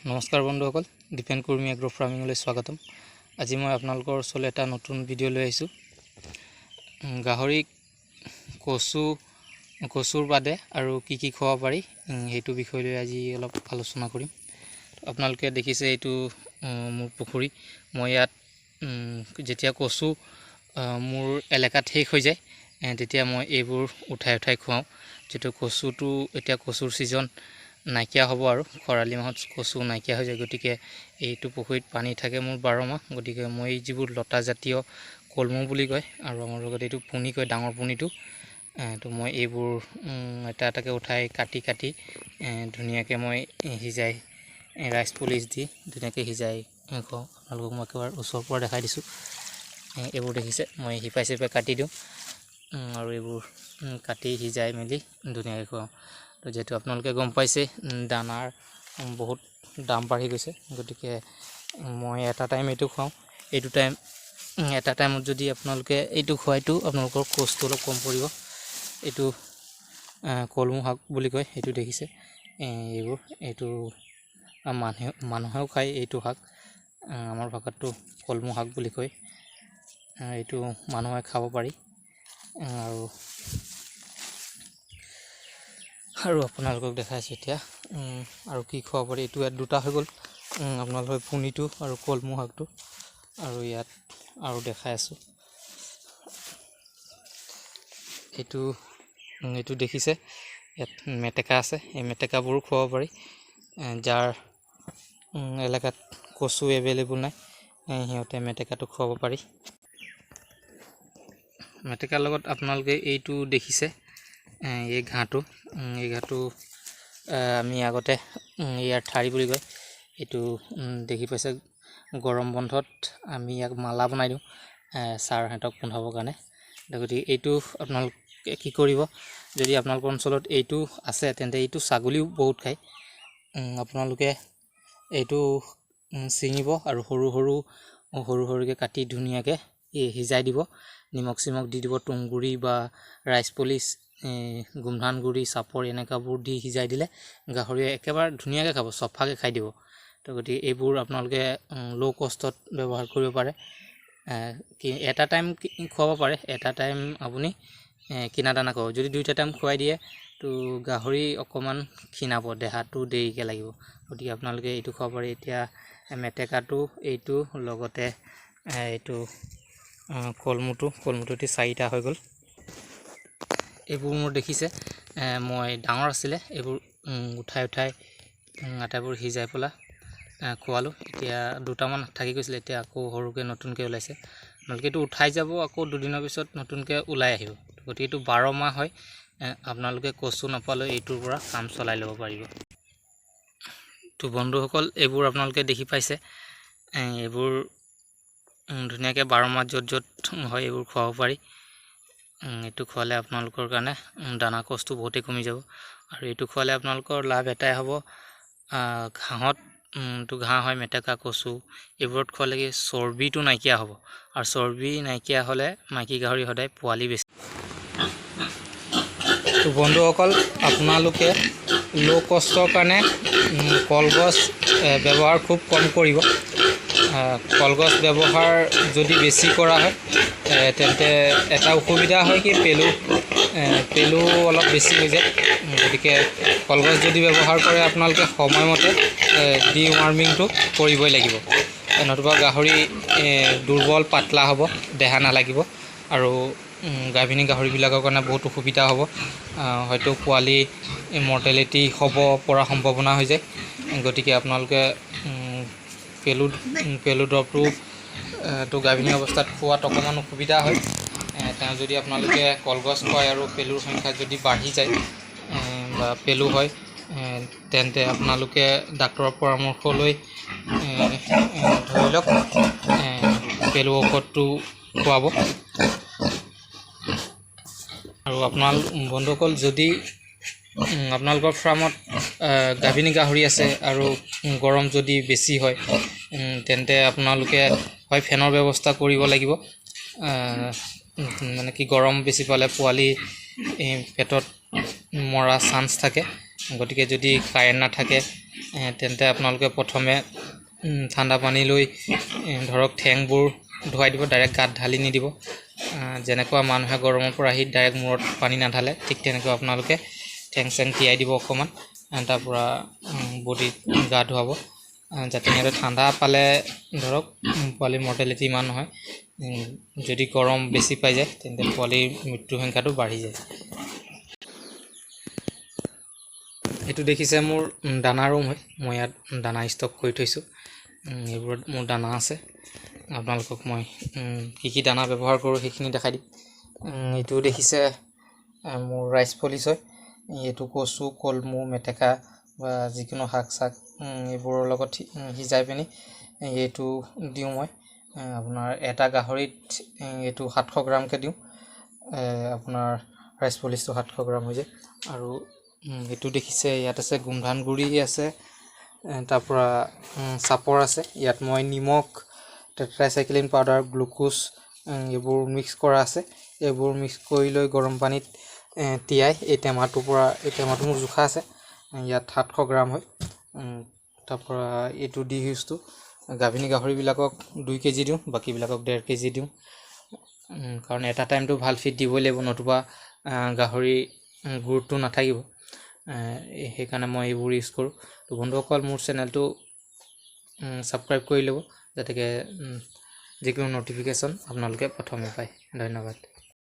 নমস্কাৰ বন্ধুসকল, দীপেন কুৰ্মী এগ্ৰ' ফাৰ্মিঙলৈ স্বাগতম। আজি মই আপোনালোকৰ ওচৰলৈ এটা নতুন ভিডিঅ' লৈ আহিছোঁ। গাহৰিক কচুৰ বাদে আৰু কি কি খুৱাব পাৰি সেইটো বিষয় লৈ আজি অলপ আলোচনা কৰিম। আপোনালোকে দেখিছে এইটো মোৰ পুখুৰী। মই ইয়াত যেতিয়া কচু মোৰ এলেকাত শেষ হৈ যায়, তেতিয়া মই এইবোৰ উঠাই উঠাই খুৱাওঁ। যিটো কচুটো এতিয়া কচুৰ ছিজন নাইকিয়া হ'ব আৰু খৰালি মাহত কচু নাইকিয়া হৈ যায়, গতিকে এইটো পুখুৰীত পানী থাকে মোৰ 12 মাহ। গতিকে মই যিবোৰ লতাজাতীয় কলমৌ বুলি কয় আৰু আমাৰ লগত এইটো পুনি কয়, ডাঙৰ পুনিটো, তো মই এইবোৰ এটা এটাকৈ উঠাই কাটি কাটি ধুনীয়াকৈ মই সিজাই ৰাইচ পলিচ দি ধুনীয়াকৈ সিজাই খুৱাওঁ। আপোনালোকক মই একেবাৰে ওচৰৰ পৰা দেখাই দিছোঁ। এইবোৰ দেখিছে, মই শিপাই চিপাই কাটি দিওঁ আৰু এইবোৰ কাটি সিজাই মেলি ধুনীয়াকৈ খুৱাওঁ। তো যিহেতু আপোনালোকে গম পাইছে দানাৰ বহুত দাম বাঢ়ি গৈছে, গতিকে মই এটা টাইম এইটো খুৱাওঁ। এইটো টাইম এটা টাইমত যদি আপোনালোকে এইটো খুৱাইতো আপোনালোকৰ কষ্টটো অলপ কম পৰিব। এইটো কলমৌ শাক বুলি কয়, এইটো দেখিছে এইবোৰ, এইটো মানুহেও খায় এইটো শাক। আমাৰ ভাষাতটো কলমৌ শাক বুলি কয়। এইটো মানুহে খাব পাৰি। আৰু আপোনালোকক দেখাইছোঁ এতিয়া আৰু কি খুৱাব পাৰি। এইটো ইয়াত দুটা হৈ গ'ল, আপোনালোকৰ পুনিটো আৰু কলমৌ শাকটো। আৰু ইয়াত আৰু দেখাই আছোঁ, এইটো দেখিছে ইয়াত মেটেকা আছে, এই মেটেকাবোৰো খুৱাব পাৰি। যাৰ এলেকাত কচু এভেইলেবল নাই, সিহঁতে মেটেকাটো খুৱাব পাৰি। মেটেকাৰ লগত আপোনালোকে এইটো দেখিছে, এই ঘাঁহটো, এই ঘাঁহটো আমি আগতে ইয়াৰ ঠাৰি বুলি কয়। এইটো দেখি পাইছে, গৰম বন্ধত আমি ইয়াক মালা বনাই দিওঁ ছাৰহঁতক পিন্ধাবৰ কাৰণে। গতিকে এইটো আপোনালোকে কি কৰিব, যদি আপোনালোকৰ অঞ্চলত এইটো আছে তেন্তে এইটো ছাগলীও বহুত খায়। আপোনালোকে এইটো ছিঙিব আৰু সৰু সৰু সৰু সৰুকৈ কাটি ধুনীয়াকৈ সিজাই দিব, নিমখ চিমখ দি দিব, তুঁহগুড়ি বা ৰাইচ পলিচ, গোমধান গুড়ি, চাপৰ এনেকুৱাবোৰ দি সিজাই দিলে গাহৰিয়ে একেবাৰে ধুনীয়াকৈ খাব, চফাকৈ খাই দিব। তো গতিকে এইবোৰ আপোনালোকে ল' কষ্টত ব্যৱহাৰ কৰিব পাৰে। কি এটা টাইম খুৱাব পাৰে, এটা টাইম আপুনি কিনা দানা খুৱাব। যদি দুইটা টাইম খুৱাই দিয়ে তো গাহৰি অকণমান ক্ষীণাব, দেহাটো দেৰিকৈ লাগিব। গতিকে আপোনালোকে এইটো খুৱাব পাৰে। এতিয়া মেটেকাটো এইটো লগতে এইটো কলমৌটো, কলমৌটো এতিয়া 4টা হৈ গ'ল। এইবোৰ মোৰ দেখিছে, মই ডাঙৰ আছিলে এইবোৰ উঠাই উঠাই আটাইবোৰ সিজাই পেলাই খোৱালোঁ। এতিয়া দুটামান থাকি গৈছিলে, এতিয়া আকৌ সৰুকৈ নতুনকৈ ওলাইছে। আপোনালোকে এইটো উঠাই যাব, আকৌ দুদিনৰ পিছত নতুনকৈ ওলাই আহিব। গতিকে এইটো 12 মাহ হয়। আপোনালোকে কচু নাপালেও এইটোৰ পৰা কাম চলাই ল'ব পাৰিব। তো বন্ধুসকল, এইবোৰ আপোনালোকে দেখি পাইছে, এইবোৰ ধুনীয়াকৈ 12 মাহ য'ত য'ত হয় এইবোৰ খুৱাব পাৰি। এইটো খোৱালে আপোনালোকৰ কাৰণে দানা কষ্টটো বহুতেই কমি যাব। আৰু এইটো খোৱালে আপোনালোকৰ লাভ এটাই হ'ব, ঘাঁহত তো ঘাঁহ হয় মেটেকা কচু এইবোৰত খোৱালে কি চৰ্বিটো নাইকিয়া হ'ব, আৰু চৰ্বি নাইকিয়া হ'লে মাইকী গাহৰি সদায় পোৱালি বেছি। তো বন্ধুসকল, আপোনালোকে ল' কষ্টৰ কাৰণে কলগছ ব্যৱহাৰ খুব কম কৰিব। কলগছ ব্যৱহাৰ যদি বেছি কৰা হয় তেন্তে এটা অসুবিধা হয় কি পেলু অলপ বেছি হৈ যায়। গতিকে কলগছ যদি ব্যৱহাৰ কৰে আপোনালোকে সময়মতে ডি ৱাৰ্মিংটো কৰিবই লাগিব, নতুবা গাহৰি দুৰ্বল পাতলা হ'ব, দেহা নালাগিব আৰু গাভিনী গাহৰিবিলাকৰ কাৰণে বহুত অসুবিধা হ'ব। হয়তো পোৱালি মৰ্টেলিটি হ'ব পৰা সম্ভাৱনা হৈ যায়। গতিকে আপোনালোকে পেলু দৰৱটো তো গাভিনী অৱস্থাত খোৱাত অকণমান অসুবিধা হয়। তেওঁ যদি আপোনালোকে কলগছ খুৱায় আৰু পেলুৰ সংখ্যা যদি বাঢ়ি যায় বা পেলু হয়, তেন্তে আপোনালোকে ডাক্তৰৰ পৰামৰ্শ লৈ ধৰি লওক পেলু ঔষধটো খুৱাব। আৰু আপোনালোক বন্ধুসকল, যদি আপোনালোকৰ ফাৰ্মত গাভিনী গাহৰি আছে আৰু গৰম যদি বেছি হয়, তেন্তে আপোনালোকে হয় ফেনৰ ব্যৱস্থা কৰিব লাগিব। মানে কি গৰম বেছি পালে পোৱালি পেটত মৰা চান্স থাকে। গতিকে যদি কাৰেণ্ট নাথাকে তেন্তে আপোনালোকে প্ৰথমে ঠাণ্ডা পানী লৈ ধৰক ঠেংবোৰ ধুৱাই দিব, ডাইৰেক্ট গাত ঢালি নিদিব। যেনেকুৱা মানুহে গৰমৰ পৰা আহি ডাইৰেক্ট মূৰত পানী নাঢালে, ঠিক তেনেকুৱা আপোনালোকে ঠেং চেং তিয়াই দিব অকণমান, তাৰপৰা বডিত গা ধুৱাব, যাতে সিহঁতে ঠাণ্ডা পালে ধৰক পোৱালিৰ মৰ্টেলিটি ইমান নহয়। যদি গৰম বেছি পাই যায় তেন্তে পোৱালিৰ মৃত্যুৰ সংখ্যাটো বাঢ়ি যায়। এইটো দেখিছে মোৰ দানা ৰুম হয়, মই ইয়াত দানা ষ্টক কৰি থৈছোঁ। এইবোৰত মোৰ দানা আছে। আপোনালোকক মই কি কি দানা ব্যৱহাৰ কৰোঁ সেইখিনি দেখাই দিম। এইটো দেখিছে মোৰ ৰাইচ পলিচ হয়। এইটো কচু, কলমৌ, মেটেকা বা যিকোনো শাক চাক এইবোৰৰ লগত সিজাই পিনি এইটো দিওঁ মই। আপোনাৰ এটা গাহৰিত এইটো 700 গ্ৰামকৈ দিওঁ। আপোনাৰ ৰাইচ পলিচটো 700 গ্ৰাম হৈ যায়। আৰু এইটো দেখিছে ইয়াত আছে গোমধান গুড়ি আছে, তাৰপৰা চাপৰ আছে। ইয়াত মই নিমখ, টেট্ৰাচাইক্লিন পাউডাৰ, গ্লুক'জ এইবোৰ মিক্স কৰা আছে। এইবোৰ মিক্স কৰি লৈ গৰম পানীত তিয়াই এই টেমাটোৰ পৰা, এই টেমাটো মোৰ জোখা আছে, ইয়াত 700 গ্ৰাম হয়। তাৰপৰা এইটো ডি হিউজটো গাভিনী গাহৰিবিলাকক 2 কেজি দিওঁ, বাকীবিলাকক 1.5 কেজি দিওঁ। কাৰণ এটা টাইমটো ভাল ফিড দিবই লাগিব, নতুবা গাহৰি গ্ৰ'থটো নাথাকিব। সেইকাৰণে মই এইবোৰ ইউজ কৰোঁ। তো বন্ধুসকল, মোৰ চেনেলটো ছাবস্ক্ৰাইব কৰি ল'ব, যাতে যিকোনো ন'টিফিকেশ্যন আপোনালোকে প্ৰথমে পায়। ধন্যবাদ।